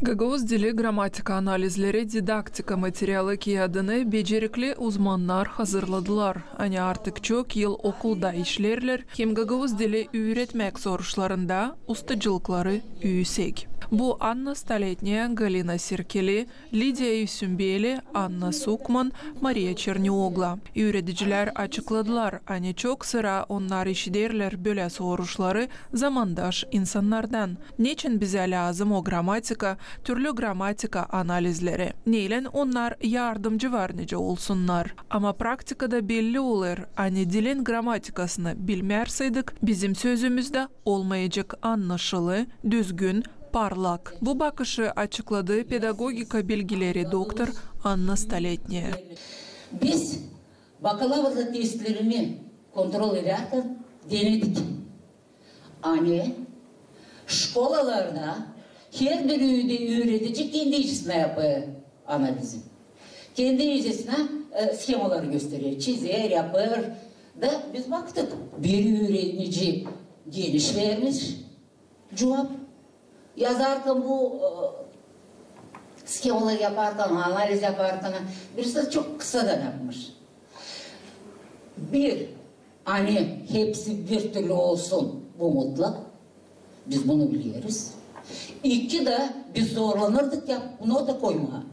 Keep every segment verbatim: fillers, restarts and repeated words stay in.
Gagauz dili gramatika analizleri didaktika materialı kiyadını becerikli uzmannar hazırladılar. Ani artık çok yıl okulda işlerlär hem gagauz dili üüretmäk soruşlarında ustacılıkları üüsek. Bu Anna Stoletnaya, Galina Sirkeli, Lidiya Üsümbeli, Anna Sukman, Mariya Çerniogla. Üüredicilär açıkladılar, ani çok sıra onnar işiderlär bölä soruşları zamandaş insannardan. Neçin bizä lääzım o gramatika, türlü gramatika analizleri? Neylän onnar yardımcı var nicä olsunnar? Ama praktikada belli olêr, ani dilin gramatikasını bilmärseydik, bizim sözümüz dä olmayacek annaşılı, düzgün, parlak. Bu bakışı açıkladı pedagogika bilgileri doktor Anna Stoletnaya. Biz bakalavr testlerini kontrol edärkän denedik, ani şkolalarda herbir üüde üüredici kendi isinä yapêr analizi. Kendi isinä, e, shemaları gösterer, çizer, yapêr. Da biz baktık, bir üüredici geniş vermiş cuvap. Yazarkan bu, e, shemaları yaparkan, analiz yaparkan, birisi çok kısadan yapmış. Bir, ani hepsi bir türlü olsun, bu mutlak. Biz bunu bileriz. İki dä biz zorlanırdık ya, nota koymaa.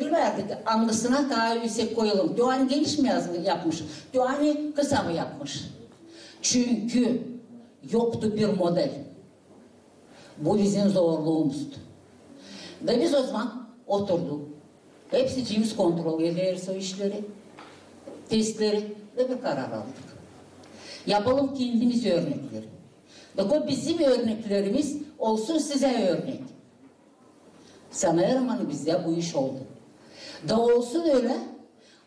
Bilmärdik, angısına taa üüsek koyalım. Tü ani geniş mi yazı yapmış, tü ani kısa mı yapmış. Çünkü yoktu bir model. Bu bizim zorluumuzdu. Da biz ozaman oturduk. Hepsicimiz kontrol ederiz o işleri, testleri da bir karar aldık. Yapalım kendimiz örnekleri. Da o bizim örneklerimiz olsun sizä örnek. Sanêrım, ani bizdä bu iş oldu. Da olsun ölä,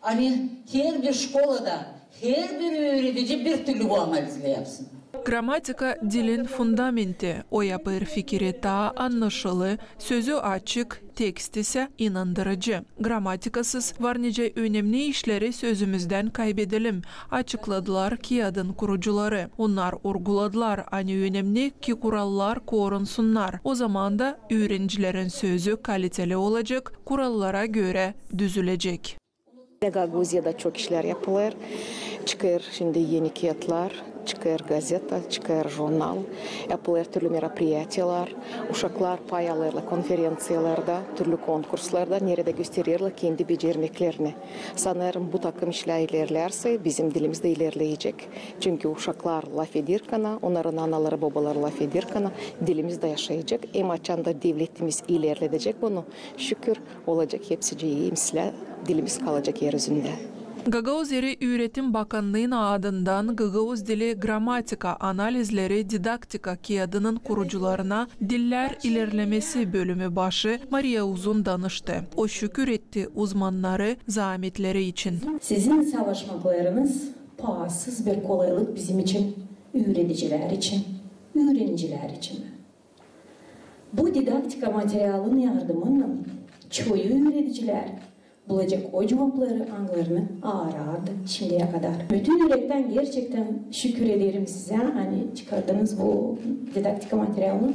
ani herbir şkolada herbir üüredici bir türlü bu analizleri yapsın. Gramatika dilin fundamenti, o yapêr fikiri taa annaşılı, sözü açık, tekst isä inandırıcı. Gramatikasız var nicä önemni işleri sözümüzdän kaybedelim, açıkladılar kiyadın kurucuları. Onnar urguladılar, ani önemni, ki kurallar korunsunnar. Ozaman da üürenicilerin sözü kaliteli olacek, kurallara görä düzülecek. Gagauziyada çok işlär yapılêr. Çıkêr şindi eni kiyatlar, çıkêr gazeta, çıkêr jurnal, yapılêr türlü meropriyatiyalar. Uşaklar pay alêrlar konferenţiyalarda, türlü konkurslarda, neredä göstererlär kendi becermeklerini. Sanêrım, bu takım işlär ilerlärsä, bizim dilimiz dä ilerleyecek. Çünkü uşaklar lafederkän, onnarın anaları, bobaları lafederkän, dilimiz dä yaşayacek. Hem açan da devletimiz ilerledecek bunu, şükür, olacek hepsicii, hem islää dilimiz kalacek er üzündä. Gagauz Eri Üüretim Bakannıın adından gagauz dili gramatika analizleri didaktika kiyadının kurucularına dillär ilerlemesi bölümü başı Mariya Uzun danıştı. O şükür etti uzmannarı zaametleri için. Sizin savaşmaklarınız paasız bir kolaylık bizim için, üüredicilär için, üürenicilär için. Bu didaktika materialın yardımınnan çoyu üüredicilär bulacek o cuvapları, angılarını arardı şindiyä kadar. Bütün ürektän gerçektän şükür ederim sizä, ani çıkardınız bu didaktika materialını.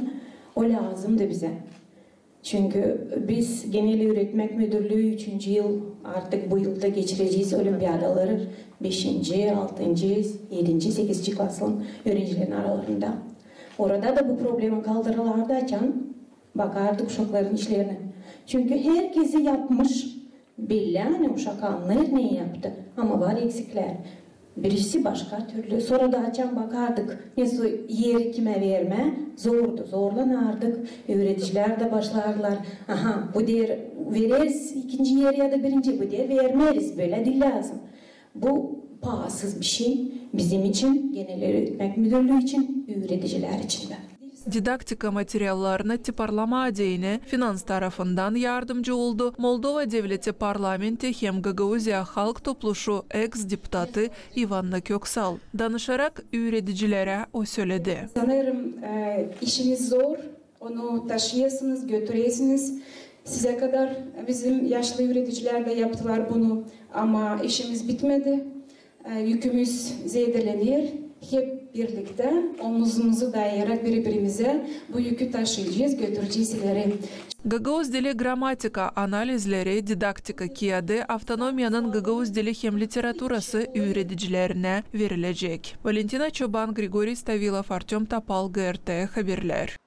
O lääzımdı bizä. Çünkü biz Genel Üüretmäk Müdürlüü üçüncü yıl, artık bu yılda geçirecez olimpiadaları beşinci, altıncı, edinci, sekizinci klasın üürencilerin aralarında. Orada da bu problema kaldırılardı, açan bakardık uşakların işlerini. Çünkü herkezi yapmış, bellä, ani uşak annêêr, ne yaptı, ama var eksiklär. Birisi başka türlü. Sora da açan bakardık, nesoy eri kimä vermää, zordu, zorlanardık. Üüredicilär dä başlardılar. Aha, bu deer vereriz ikinci eri ya da birinci, bu deer vermeeriz, bölä diil lääzım. Bu paasız bir şey bizim için, Genel Üüretmäk Müdürlüü için, üüredicilär için dä. Didaktika materiallarını tiparlamaa deyni finans tarafından yardımcı oldu Moldova Devleti Parlamenti hem Gagauziya Halk Topluşu eks-deputatı İvanna Köksal. Danışarak üüredicilerä o söledi. Sanêrım, e, işiniz zor, onu taşıyasınız, götüresiniz. Sizä kadar bizim yaşlı üüredicilär dä yaptılar bunu, ama işimiz bitmedi. E, yükümüz zeedelener. Hep Birliktä omuz-omuza dayayarak biri-birimizä bu yükü taşıyacez, götürecez ileri. Gagauz dili gramatika analizleri, didaktika kiyadı, avtonomiyanın gagauz dili hem literaturası üüredicilerinä verilecek. Valentina Çoban, Grigoriy Stavilov, Artöm Topal, GRT Haberlär.